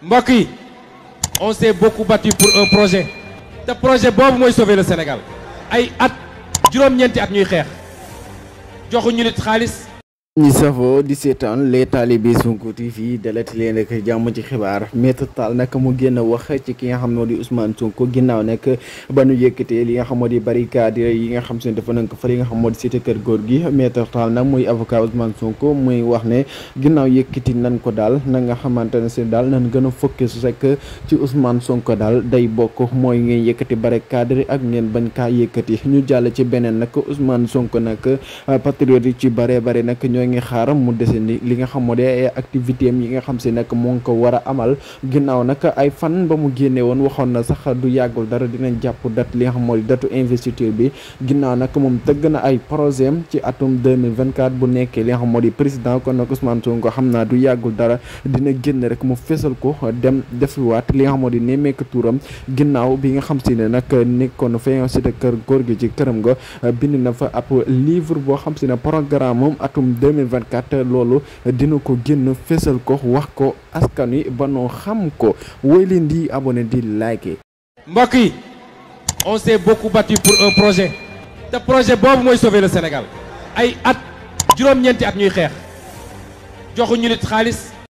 mbokk yi on s'est beaucoup battu pour un projet te projet boobu mooy sauver le Sénégal ay at juróom-ñeenti at ñuy xeex joxuñu nit xaalis. ñi safoo di seetaan les talibé Sonko TV dalati leen rek jàmm ci xibaar Maître Tall nag mu génn wax ci ki nga xam moo di Ousmane Sonko ginnaaw nag ba nu yëkkatee li nga xam moo di barricade yi nga xam se ne dafa nañ ko fa li nga xam moo di cité kër góor gi Maître Tall nag muy avocat Ousmane Sonko muy wax ne ginnaaw yëkkati nañ ko daal na nga xamante ne si daal nañ gën a focus rek ci Ousmane Sonko daal day bokk mooy ngeen yëkkati barricade ak ngeen bañ kaa yëkkati ñu jàll ci beneen nag Ousmane Sonko nag patriote yi ci bare nag ngi xaar mu desandi li nga xam moo di ay activité am yi nga xam si nag moo ngi ko war a amal ginnaaw nag ay fan ba mu génne woon waxoon na sax du yàggul dara dinañ jàpp date li nga xam moo di datu investiture bi ginnaaw nag moom tëgg na ay projet am ci atum 2024 bu nekkee li nga xam moo di président kon nag Ousmane Sonko xam naa du yàggul dara dina génn rek mu fesal ko dem defiwaat li nga xam moo di nemmeeku tuuram ginnaaw bi nga xam si ne nag nekkoon fa cité kër góor gi ci këram nga bind na fa ab livre boo xam si ne programme moom atum 2024 loolu dina ko génn fésal ko wax ko askan wi ba noo xam ko woy leen di abonné di like. mbokk yi on s'est beaucoup battu pour un projet te projet boobu mooy sauver le Sénégal ay at juróom-ñeenti at ñuy xeex joxuñu nit xaalis